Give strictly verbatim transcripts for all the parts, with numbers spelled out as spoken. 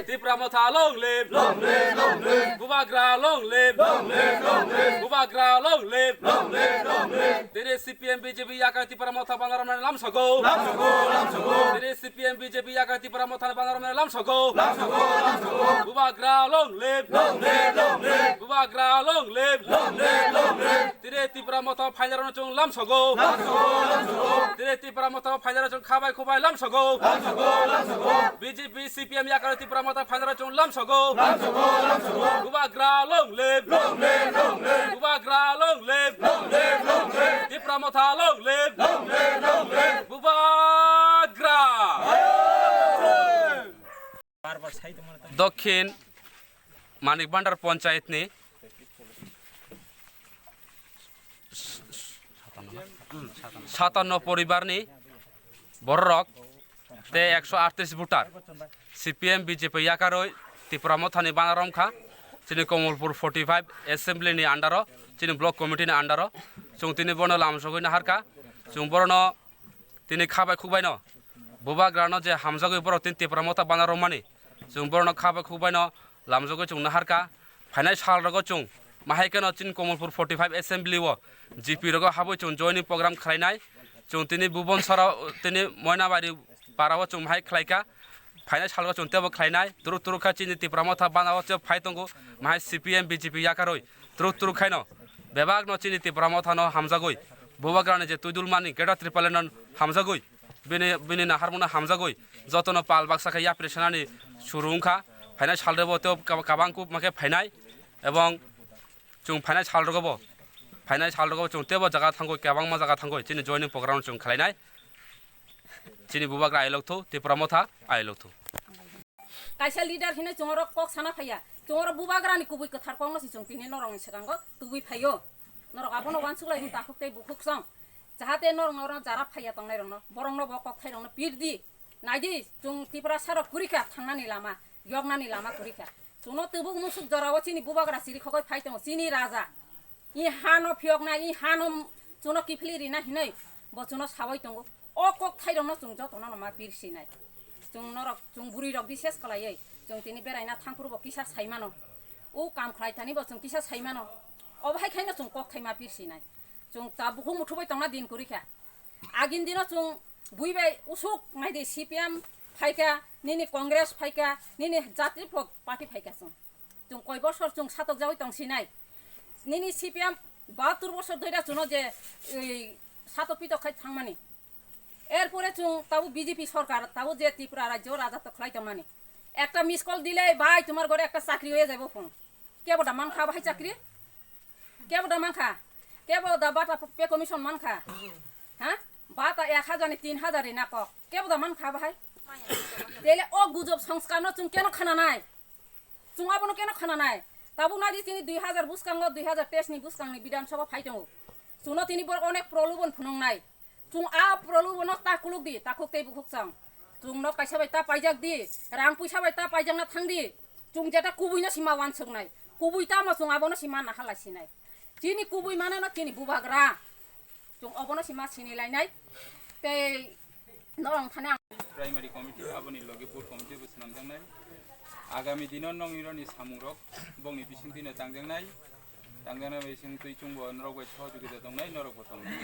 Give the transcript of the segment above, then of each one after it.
Tipra Motha long live! Long live, long live! Bubagra long live! Long live, long live! Bubagra long live! Long live, long live! Tini C P M B J P yakarwi Tipra Motha bandaromnani lamsogo! Lamsogo, lamsogo! Tini C P M B J P yakarwi Tipra Mothani bandaromnani lamsogo! Lamsogo, lamsogo! Bubagra long live! Long live, long live! Bubagra long live! Long live, long live! Tini Tipra Motha phainarokno chwng lamsogo! Lamsogo, lamsogo! Tini Tipra Motha phainarok chwng khabai khubai lamsogo! Lamsogo, lamsogo! B J P C P M yakarwi Tipra Motha phainarok chwng lamsogo! Lamsogo, lamsogo! Bubagra long live! Long live, long live! Bubagra long live! Long live, long live! Tipra Motha long live! Long live, long live! Bubagra! Dokhin Manik Bhandar Panchayetni satanno poribarni bororok tei ekso aatris voter C P M B J P yakarwi Tipra Mothani bana romkha. Chini Komolpur forty five assembly ni under o, chini block committee ni under o chwng tini bono lamsogwi naharkha. Chwng borono tini khabai khukbaino Bubagrano je hamjagwi borok tini Tipra Motha bana romani, chwng borokno khabai khukbaino lamjagwi chwng naharkha. Phainai salrogo chwng mahaikeno chini Komolpur forty five assembly o G P rogo habwi chwng joining program khlainai. Chwng tini Bubonsoro tini Moinabari parao chwng mahai khlaikha. Phainai salrogo chwng teibo khlainai. Turuk turuk kha chini Tipra Motha bana o che phai tongo, mahai C P M B J P yakarwi turuk turuk khaino bebakno chini Tipra Mothano hamjagwi Bubagrani je twidulmani Greater Tipralandno hamjagwi bini, bini naharmungno hamjagwi jotono pal baksa khe yapri sanani suru wngkha. Phainai salrogo teibo kab-, kabang kubma khe phainai, ebong chwng phainai salrogobo, phainai salrogobo chwng teibo jaga thangwi, kwbangma jaga thangwi chini joining program chwng khlainai. Chini Bubagra ailok thu, Tipra Motha ailok thu. Kaisa leader hinwi chwng oro kok sana phaiya. Chwng oro Bubagrani kubui kwthar kokno se chwng tini norokni swkango tubui phaio. Norok abono uansuk lai di takhuk tei bukhuk song. Jahate norok norok jara phaiya tongnairokno, borokno bo kokthairokno pir di. Nai di, chwng Tiprasarok kwrwi kha thangnani lama, yoknani lama kwrwi kha. Chwngno tubuk musuk jorao chini Bubagra chiri khogwi phai tongo, chini raja. I hano phiyokna, i hano chwngno kiphilwi rina hinwi bo chwngno sawi tongo. O kokthairokno chwng jotono ma pir sinai. Chwng norok, chwng bwrwirok bises kwlaiwi chwng tini beraina thangphuru bo kisa saimano. O kam khlai thani bo chwng kisa saimano. Obo hai khaino chwng kokthai ma pir sinai. Chwng ta bukhuk muthubai tongna din kwrwi kha. Agini dino chwng bui bai usuk nai di, C P M phaikha, nini Congress phaikha, nini jati party phaikha chwng. Chwng koi bosor chwng satok jagwi tong sinai. Nini C P M bahattur bosor dhori chwngno je, ei, satok pitok khai thangmani. Erpore chwng tabuk B J P sorkar, tabuk je Tripura rajyo rajato khlai tongmani. Ekta miss call dile, "Bhai, tomar ghore ekta chakri hoye jaibo phone." Kebo da mankha bahai chakri? Kebo da mankha? Kebo da bata pay commission mankha? Ha? Bata ek hajar ni tin hajar rina kok. Kebo da mankha bahai? Tele o gujob songskar no chwng keno khana nai? Chwng abono keno khana nai? Tabuk nadi chini dui hajar bwskango, dui hajar teis ni bwskangni Bidhan Sabha phai tongo. Chwngno tini borok onek prolubon phunuk nai. Chwng a prolubon no ta kuluk di, takhuk tei bukhuk chwng. Chwngno kaisa bai ta paijak di, rang puisa bai ta paijakna thang di. Chwng jeta kubui no sima wansuk nai. Kubui tamo chwng abono sima naha lai sinai. Chini kubui mane no chini Bubagra. Chwng obono sima sini lainai. Tei norok thani ang Primary committee, aboni logi board committee bo swnamjaknai. Agami dino nokni rokni samungrok bokni bisingtwino tangjaknai. Tangjaknai bai chwng twi chwngbo norok bai sohojogita tongnai, norokbo tongnai.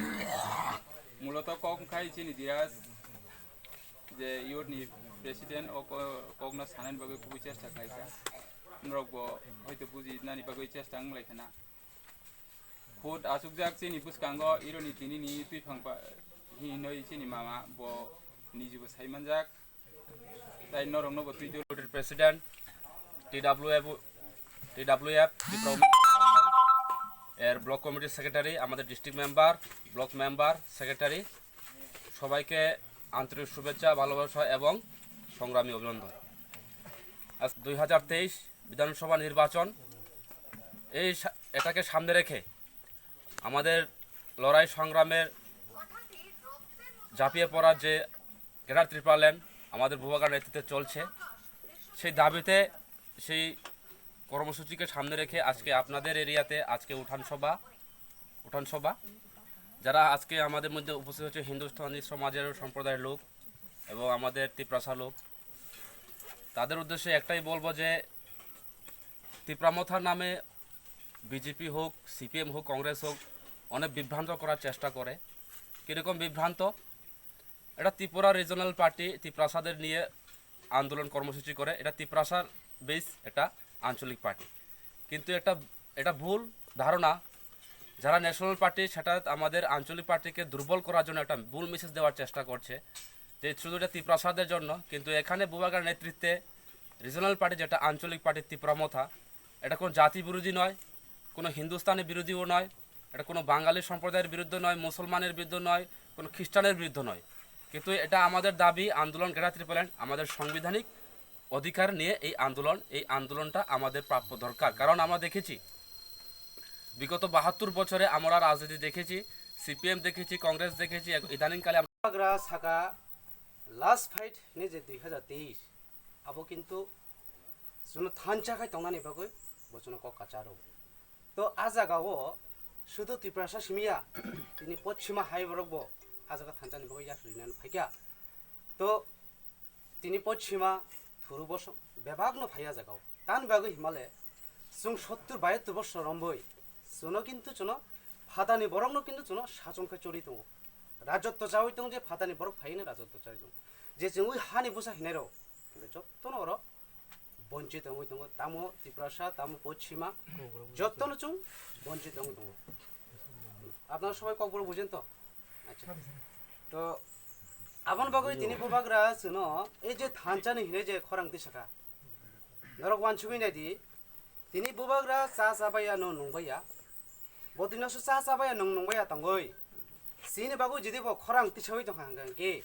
Muloto kok wngkhai chini Diraj je youth ni president, o ko-, kokno sanani bagwi kubui chesta khlaikha. Norokbo hoito bujinani bagwi chesta wnglaikha na. Khud achukjak chini bwskango ironi tinini twiphang pa-, hinwi chini mama bo nijibo saimanjak. Tai norokno bo twi President, T W F, T W F, Tipra Women Federation, এর ব্লক কমিটির সেক্রেটারি, আমাদের district member, block member, secretary, সবাইকে আন্তরিক শুভেচ্ছা, ভালোবাসা এবং সংগ্রামী অভিনন্দন। আজ দুই হাজার তেইশ বিধানসভা নির্বাচন, এই সা-, এটাকে সামনে রেখে আমাদের লড়াই সংগ্রামের ঝাঁপিয়ে পড়ার যে গ্রেটার ত্রিপুরাল্যান্ড আমাদের বুবাগার নেতৃত্বে চলছে, সেই দাবিতে, সেই কর্মসূচিকে সামনে রেখে আজকে আপনাদের এরিয়াতে আজকে উঠান সভা, উঠান সভা। যারা আজকে আমাদের মধ্যে উপস্থিত হচ্ছে হিন্দুস্তানি সমাজের সম্প্রদায়ের লোক এবং আমাদের তিপ্রাসা লোক, তাদের উদ্দেশ্যে একটাই বলবো যে তিপ্রা মথার নামে বিজেপি হোক, সিপিএম হোক, কংগ্রেস হোক, অনেক বিভ্রান্ত করার চেষ্টা করে। কীরকম বিভ্রান্ত? এটা ত্রিপুরা রিজনাল পার্টি তিপ্রাসাদের নিয়ে আন্দোলন কর্মসূচি করে, এটা তিপ্রাসার বেস, এটা আঞ্চলিক পার্টি। কিন্তু এটা এটা ভুল ধারণা। যারা ন্যাশনাল পার্টি, সেটা আমাদের আঞ্চলিক পার্টিকে দুর্বল করার জন্য একটা ভুল মেসেজ দেওয়ার চেষ্টা করছে যে শুধু এটা তিপ্রাসাদের জন্য। কিন্তু এখানে বুবাগ্রার নেতৃত্বে রিজনাল পার্টি, যেটা আঞ্চলিক পার্টি তিপ্রা মথা, এটা কোনো জাতি বিরোধী নয়, কোনো হিন্দুস্তানি বিরোধীও নয়, এটা কোনো বাঙালি সম্প্রদায়ের বিরুদ্ধে নয়, মুসলমানের বিরুদ্ধে নয়, কোনো খ্রিস্টানের বিরুদ্ধে নয়। কিন্তু এটা আমাদের দাবি, আন্দোলন গ্রেটার ত্রিপুরাল্যান্ড, আমাদের সাংবিধানিক অধিকার নিয়ে এই আন্দোলন। এই আন্দোলনটা আমাদের প্রাপ্য দরকার। কারণ আমরা দেখেছি, বিগত বাহাত্তর বছরে আমরা রাজনীতি দেখেছি, সিপিএম দেখেছি, কংগ্রেস দেখেছি, এক-, ইদানিংকালে আমরা Bubagra saka last fight ni je dui hazar teis, abo kintu chwngno thansa khai tongnani bagwi bo chwngno kok kacharo. To a jaga o sudu Tiprasa simi ya, tini pochima hai borok bo a jaga thansa ni bagwi yak rinani phaikya. To tini pochima thuru boso bebak no phai a jaga o. Tan bagwi himale chwng sottur bayattur bosor romboi chwngno kintu chwngno phatani borok no kintu chwngno sachon khai chori tongo. Rajotto chawi tongo je phatani borok phai hwnwi rajotto chawi tongo. Je chwngwi hani busa hinai rok jottono oro bonchit wngwi tongo, tamo Tiprasa, tamo Pochima, jottono chwng bonchit wngwi tongo. Apnara sobai kokborok bujen to? Acha. To aboni bagwi tini Bubagra chwngno ei je thansa ni hinai je khorang tisaka. Norok wansugwi naidi, tini Bubagra cha chabaiya no nungbaiya. Bo tini oso cha chabaiya nung nungbaiya tongwi. Chini bagwi jodi bo khorang tisawi tongkha hwnkha hwnkhe,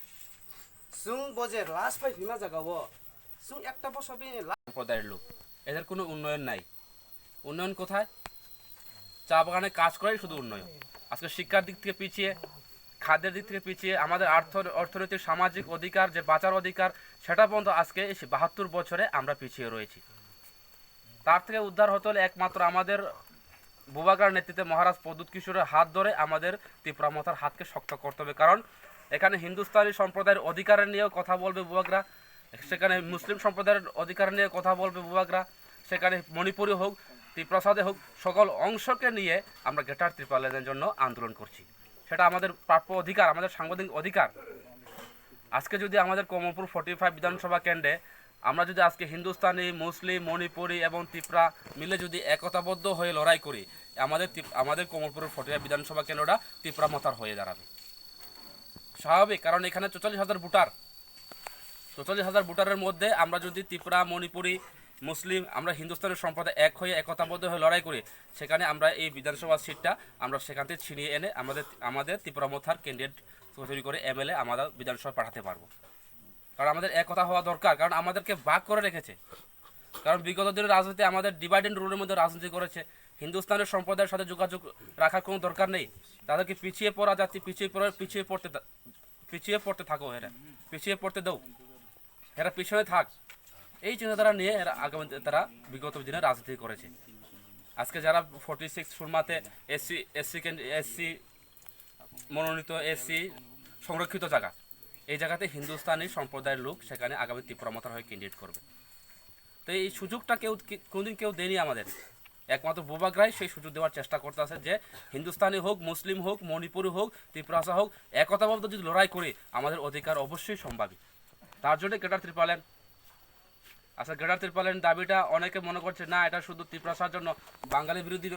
chwng bo je last phai phima jaga o, chwng ekta bosor bini la- সম্প্রদায়ের লোক, এদের কোনো উন্নয়ন নাই। উন্নয়ন কোথায়? চা বাগানে কাজ করাই শুধু উন্নয়ন। আজকে শিক্ষার দিক থেকে পিছিয়ে, খাদ্যের দিক থেকে পিছিয়ে, আমাদের অর্থ-, অর্থনৈতিক, সামাজিক অধিকার, যে বাঁচার অধিকার, সেটা পর্যন্ত আজকে এই বাহাত্তর বছরে আমরা পিছিয়ে রয়েছি। তার থেকে উদ্ধার হতে হলে একমাত্র আমাদের বুবাগ্রার নেতৃত্বে মহারাজ প্রদ্যুৎ কিশোরের হাত ধরে আমাদের তিপ্রা মথার হাতকে শক্ত করতে হবে। কারণ এখানে হিন্দুস্তানি সম্প্রদায়ের অধিকার নিয়েও কথা বলবে বুবাগ্রা, সেখানে মুসলিম সম্প্রদায়ের অধিকার নিয়ে কথা বলবে বুবাগ্রা, সেখানে মণিপুরি হোক, তিপ্রাসাদে হোক, সকল অংশকে নিয়ে আমরা গ্রেটার ত্রিপুরাল্যান্ডের জন্য আন্দোলন করছি। সেটা আমাদের প্রাপ্য অধিকার, আমাদের সাংবিধানিক অধিকার। আজকে যদি আমাদের কমলপুর ফর্টি ফাইভ বিধানসভা কেন্দ্রে আমরা যদি আজকে হিন্দুস্তানি, মুসলিম, মণিপুরি এবং তিপ্রা মিলে যদি একতাবদ্ধ হয়ে লড়াই করি, আমাদের তিপ-, আমাদের কমলপুরের ফর্টি ফাইভ বিধানসভা কেন্দ্রটা তিপ্রা মথার হয়ে দাঁড়াবে। স্বাভাবিক, কারণ এখানে চুয়াল্লিশ হাজার ভোটার, চুয়াল্লিশ হাজার ভোটারের মধ্যে আমরা যদি তিপ্রা, মণিপুরি, মুসলিম, আমরা হিন্দুস্তানের সম্প্রদায় এক হয়ে একতাবদ্ধ হয়ে লড়াই করি, সেখানে আমরা এই বিধানসভা সিটটা আমরা সেখান থেকে ছিনিয়ে এনে আমাদের, আমাদের তিপ্রা মথার ক্যান্ডিডেট তৈরি করে এমএলএ আমরা বিধানসভায় পাঠাতে পারবো। কারণ আমাদের একতা হওয়া দরকার, কারণ আমাদেরকে ভাগ করে রেখেছে। কারণ বিগত দিনের রাজনীতি আমাদের ডিভাইড অ্যান্ড রুলের মধ্যে রাজনীতি করেছে। হিন্দুস্তানের সম্প্রদায়ের সাথে যোগাযোগ রাখার কোনো দরকার নেই। তাদেরকে পিছিয়ে পড়া জাতি, পিছিয়ে পড়ে, পিছিয়ে পড়তে দা-, পিছিয়ে পড়তে থাকো এরা, পিছিয়ে পড়তে দাও, এরা পিছনে থাক, এই চিন্তাধারা নিয়ে এরা আগামী দিনে, তারা বিগত দিনে রাজনীতি করেছে। আজকে যারা ফর্টি সিক্স সুরমাতে এসসি, এসসি ক্যান্ডি-, এসসি মনোনীত, এসসি সংরক্ষিত জায়গা, এই জায়গাতে হিন্দুস্তানি সম্প্রদায়ের লোক সেখানে আগামী তিপ্রা মথার হয়ে ক্যান্ডিডেট করবে। তো এই সুযোগটা কেউ কি-, কোনোদিন কেউ দেয়নি আমাদের। একমাত্র বুবাগ্রাই সেই সুযোগ দেওয়ার চেষ্টা করতে আছে যে হিন্দুস্তানি হোক, মুসলিম হোক, মণিপুরি হোক, তিপ্রাসা হোক, একতাবদ্ধ যদি লড়াই করি, আমাদের অধিকার অবশ্যই সম্ভাবী। তার জন্য গ্রেটার ত্রিপুরাল্যান্ড। আচ্ছা, গ্রেটার ত্রিপুরাল্যান্ড দাবিটা অনেকে মনে করছে, না, এটা শুধু তিপ্রাসার জন্য, বাঙালি বিরোধী